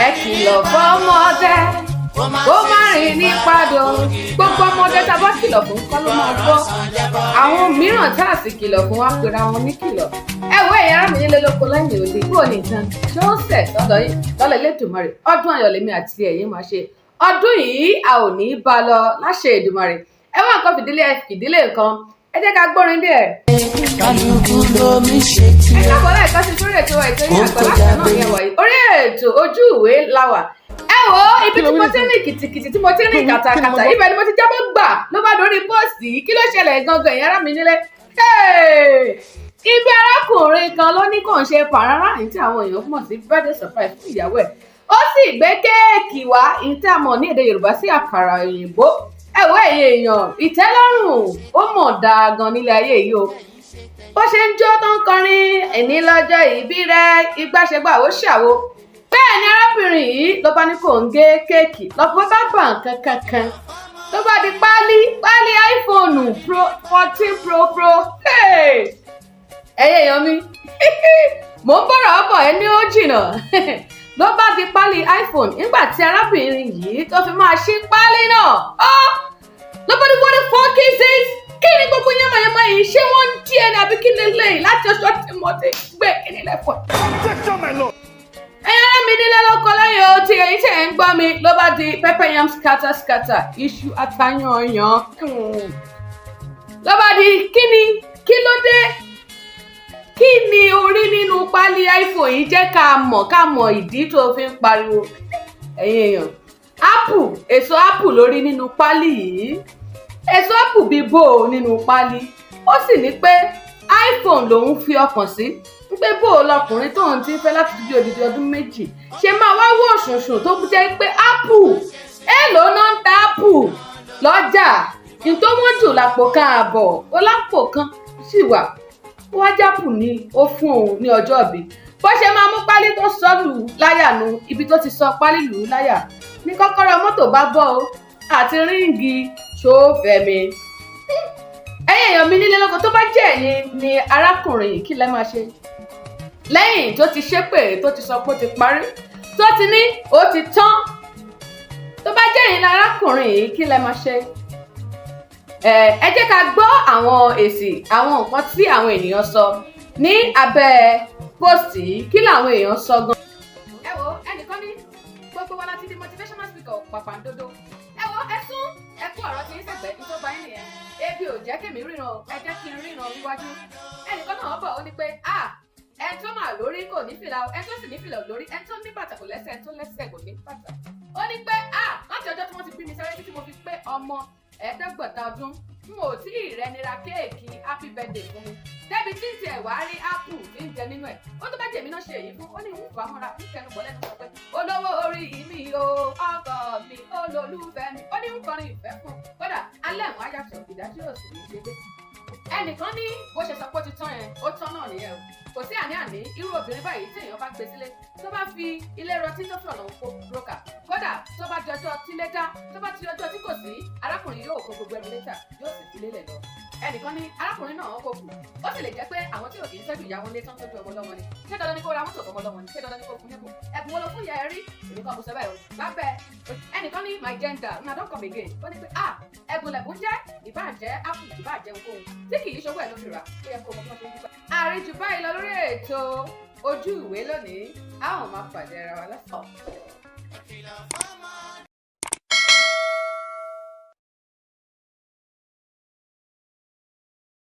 Ẹ kìlọ̀ fọ́mọdé kó má rìn ní pàdó. Gbogbo ọmọdé tá a bá kìlọ̀ fún kọ́ ló máa gbọ́. Àwọn mìíràn tá a sì kìlọ̀ fún wa pera wọn ní kìlọ̀. Ẹ wo, ẹ̀yin ará mi nílé lóko lẹ́yìn òde, kúrò ní ìtàn ṣé ó ń sẹ̀ sọ́dọ̀ yín lọ́lẹ̀ Elédùmarè. Ọdún ayọ̀ lèmi àti ẹ̀yin máa ṣe. Ọdún yìí, a ò ní í bá a lọ láṣẹ Èdùmàrè. Ẹ wá nǹkan fìdílé, ẹ fìdílé nǹkan, ẹ jẹ́ ká gbórin díẹ̀. Kálukú lomi ṣe Ẹ tiẹ̀. káàbọ̀ lẹ́ẹ̀kan sí sórí ètò yìí, Àgbàlá náà ní ẹwà yìí. Orí ètò Ojú Ìwé la wà. Ẹ wo ibi tí mo ti rìn kìtìkìtì, tí mo ti rìn kàtàkàtà, ibẹ̀ ni mo ti jábọ́ gbà ló bá dórí post yìí. Kí ló ṣẹlẹ̀ gangan, ẹ̀yin ará mi nílé? Ibi arákùnrin kan ló ní kò ń ṣe pàrárá ní tí àwọn èèyàn mọ̀ sí birthday surprise fún ìyàwó ẹ̀. Ó sì gbé kéèkì wá, ní tí a mọ̀ ní èdè Yorùbá sí àkàrà òyìnbó. Ẹ wo, ẹ̀yin èèyàn, ìtẹ́lọ́rùn ó mọ̀ dáa gan nílé ayé yìí o. Bó ṣe ń jó tó ń kọrin ẹ̀ní lọ́jọ́ ìbí rẹ̀, ìgbàṣẹ́gbà ó ṣàwo, bẹ́ẹ̀ ni arábìnrin yìí ló bá ní kò ń gé kéèkì lọ́pọ̀ bá bà nǹkan kankan, ló bá di páálí páálí iPhone Pro 14 Pro Pro. Ẹ̀yin èèyàn mi, mò ń bọ̀rọ̀ bọ̀, ẹni ó jìnnà, ló bá di páálí iPhone. Nígbà tí arábìnrin yìí tó fi máa ṣí páálí náà, ó ló bá ní, "What the fuck is this? Kí ni gbogbo yánmayánmá yìí? Ṣé wọ́n ń dí ẹni àbí kí ni lẹ́yìn láti ọjọ́ tí mo ti gbé kíní lẹ́fọ̀ọ́?" Objection, my lord. Ẹ̀yin ará mi nílé lóko lẹ́yìn o, tí èyí tẹ̀ ń gbọ́ mi, ló bá di pepper yam scatter scatter, iṣu atayanyan, ló bá di kíni. Kí ló dé? Kí ni orí nínú pálí iPhone yìí? Jẹ́ ká mọ̀ ìdí tó fi ń pariwo. Ẹ̀yin èèyàn, apple, èso apple lórí nínú pálí yìí. Èso apple bíi bò ó nínú pálí. Ó sì ní pé iPhone lòun fi ọkàn sí, ń pé bó o lọkùnrin tóun ti ń fẹ́ láti bí odidi ọdún 2 ṣe máa wá wò ṣùnṣùn tó jẹ́ pé apple. Èèlò náà ń ta apple lọ́jà? Ní tó wọ́n jù lápò kan ààbọ̀, ó lápò kan sì wà wájàpù ni ó fún òun ní ọjọ́ ìbí. Bó ṣe máa mú pálí tó sọ lù ú láyà nu. Ibi tó ti sọ pálí lù ú láyà ní kọ́kọ́rọ́ mọ́tò bá bọ́ o àti ring ṣófẹ́mi. Ẹ̀yin èèyàn mi nílé lóko, tó bá jẹ́ ẹ̀yin ni arákùnrin yìí, kí lẹ máa ṣe lẹ́yìn tó ti ṣépè, tó ti sọ pé ó ti parí, tó ti ní ó ti tán? Tó bá jẹ́ ẹ̀yin ni arákùnrin yìí, kí lẹ máa ṣe? Ẹ jẹ́ ká gbọ́ àwọn èsì, àwọn nǹkan tí àwọn ènìyàn sọ ní abẹ́ post yìí. Kí làwọn èèyàn sọ gan? Ẹ wo, ẹnìkan ní gbogbo wa láti di motivational speaker pàpàǹdodo. Ẹ wo, ẹ sún ẹ kú ọ̀rọ̀ tí ń sẹ̀gbẹ́ ní tó bá yín nìyẹn. Ebi ò jẹ́ kémi ríran o, ẹ jẹ́ kí n ríran wíwájú. Ẹnìkan náà bọ̀, ó ní pé ah, ẹni tó máa lórí kò ní fìlà o, ẹni tó sì ní fìlà ò lórí, ẹni tó ní bàtà kò lẹ́sẹ̀, ẹni tó lẹ́sẹ̀ kò ní bàtà. Ó ní pé ah, láti ọjọ́ tí wọ́n ti bí mi sáré títí mo fi pé ọmọ 75 ọdún, n ò tí ì rẹni ra kéèkì happy birthday fún mi débi tí ń tiẹ̀ wá rí apple tí ń jẹ nínú ẹ̀. Ó tó bá jẹ̀mí náà ṣe èyí fún, ó ní ìwúfà mọ́ra ń tẹnu bọ̀ lẹ́nu sọ pé olówó orí mi o, ọkọ mi, olólùfẹ́ mi. Ó ní ń kọrin ìfẹ́ fún, kódà alẹ́ àwọn ayàtọ̀ ìdájọ́ òsì ní ṣe dé. Ẹnìkan ní bó ṣe sọ pé ó ti tán yẹn, ó tán náà nìyẹn o, kò sí àní-àní. Irú obìnrin báyìí, tí èèyàn bá gbé sílé, tó bá fi ilé rọtí, tó fi ọ̀nà òpó broka, kódà tó bá di ọjọ́ tí létà, tó bá ti ọjọ́ tí kò sí, arákùnrin yóò kó gbogbo ẹrù létà, yóò sì fi lélẹ̀ lọ. Ẹnìkan ní arákùnrin náà kò kù, ó sì lè jẹ́ pé àwọn tí ò kì í tọ́jú ìyá wọn lé tán tọ́jú ọmọ lọ́mọ ni. Ṣé dandan ni kó ra mọ́tò fọmọ lọ́mọ ni? Ṣé dandan ni kó fún lẹ́bùn? Ẹ̀bùn wo ló fún ìyá ẹ rí? Èmi kan mo sọ bẹ́ẹ̀ o lábẹ́. Ẹnìkan ní my gender una don come again. Ó ní pé ah, ẹ̀bùn lẹ̀bùn jẹ́, ìbáà jẹ́ apple, ìbáà jẹ́ ohunkóhun tí kì í ṣowó ẹ̀ ló fi rà, ó yẹ kó mọ bí wọ́n ṣe ń dúpẹ́. Àríjù báyìí lọ lórí ètò Ojú Ìwé lónìí. A ó máa pàdé ara wa lọ́sàn. Kìlọ̀ fọ́mọ.